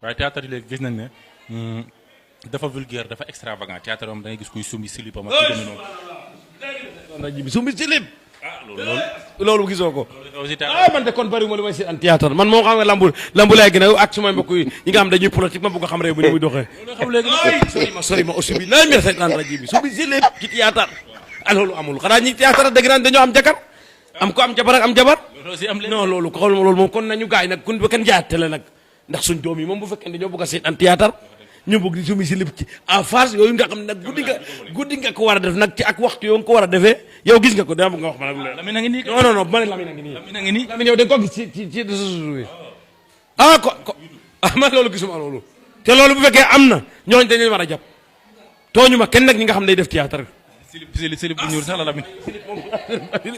waaye théâtre yi léegi gis nañ ne dafa vulgaire dafa extravagant théâtre moom da ngay gis kuy sumbi silipam ak ku demee noonu. rajo bi sumbi silip. loolu gisoo ko. loolu man de kon bari ma li may seetaan théâtre man moo xam nga lambu laay gën a ak sumay mbokk yi ñi nga xam dañuy politique ma bëgg a xam réew mi ni muy doxee. sori ma aussi bi laay mel seetaan rajo bi sumbi silip ci théâtre loolu amul xanaa ñi théâtre dëgg naan dañoo am jakar am ko am jabar ak am jabar non loolu xool loolu moom kon nañu gaay nag kun ba kenn jaay télé nag ndax suñ doom yi moom bu fekkee dañoo bëgg a seetaan théâtre ñu bëgg di sumi si lépp ci en face yooyu nga xam ne nag guddi nga ko war a def nag ci ak waxtu yoo nga ko war a defee yow gis nga ko dama bëgg nga wax ma nag Lamine a ngi nii non ma ne Lamine a ngi nii Lamine yow da nga ko gis ci réseaux sociaux yi man loolu gisuma loolu te loolu bu fekkee am na ñooñ dañu war a jàpp tooñu ma kenn nag ñi nga xam ne day def théâtre silip bu ñuul sax la Lamine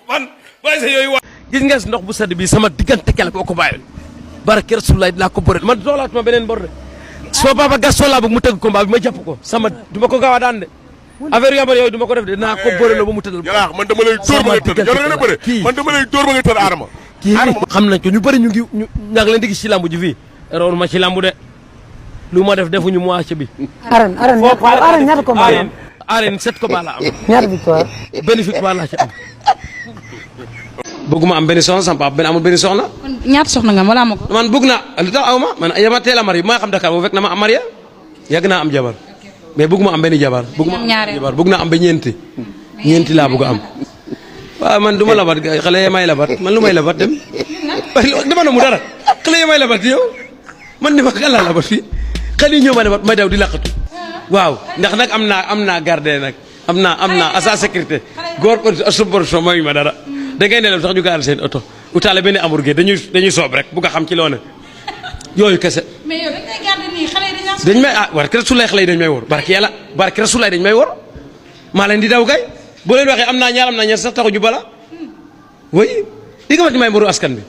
man waaye sa yooyu wax gis nga ndox bu sedd bi sama diggante kele boo ko bàyyoon barke Rasulullah dinaa ko bëre man soxlaatuma beneen bor de soo papa Gaston laa bëgg mu tëgg combat bi ma jàpp ko sama du ma ko gaaw a daan de affaire yambar yooyu du ma ko def de dinaa ko bëre la ba mu tëddal man dama lay dóor ba nga tëdd yow nga bëre man dama lay dóor ba nga tëdd Adama kii xam nañ ko ñu bëri ñu ngi leen di gis ci lambu ji fii roonu ma ci lambu de lu ma def defuñu moitié bi arène ñaata combat la am arène 7 combat la am ñaata victoire benn victoire laa ci am bëgguma am benn soxna sama papa benn amul benn soxna kon ñaata soxna nga wala ma ko. man bëgg naa lu tax aw ma man yama teel a mari maa xam Dakar bu fekk na ma am marié yàgg naa am jabar mais bëgguma am benn jabar bëgguma am jabar bëgg naa am ba ñeenti laa bëgg a am waaw man du ma labat xale yi may labat man lu may labat dem dama na mu dara xale yi may labat yow man ni ma kan laa labat fii xale yi ñëw ma labat may daw di laqatu waaw ndax nag am naa garde nag am naa asa sécurité góor subvention mayu ma dara da ngay nelaw sax ñu gaal seen oto utaale benn hamburger dañuy soob rek bu nga xam ci loo ne yooyu kese. mais yow dañ lay garder nii xale yi dañ may barke Rasulaay xale yi dañ may wor barke yàlla barke Rasulaay dañ may wor maa leen di daw kay boo leen waxee am naa ñaar sax taxu ñu bala oui di nga wax ni may mboru askan bi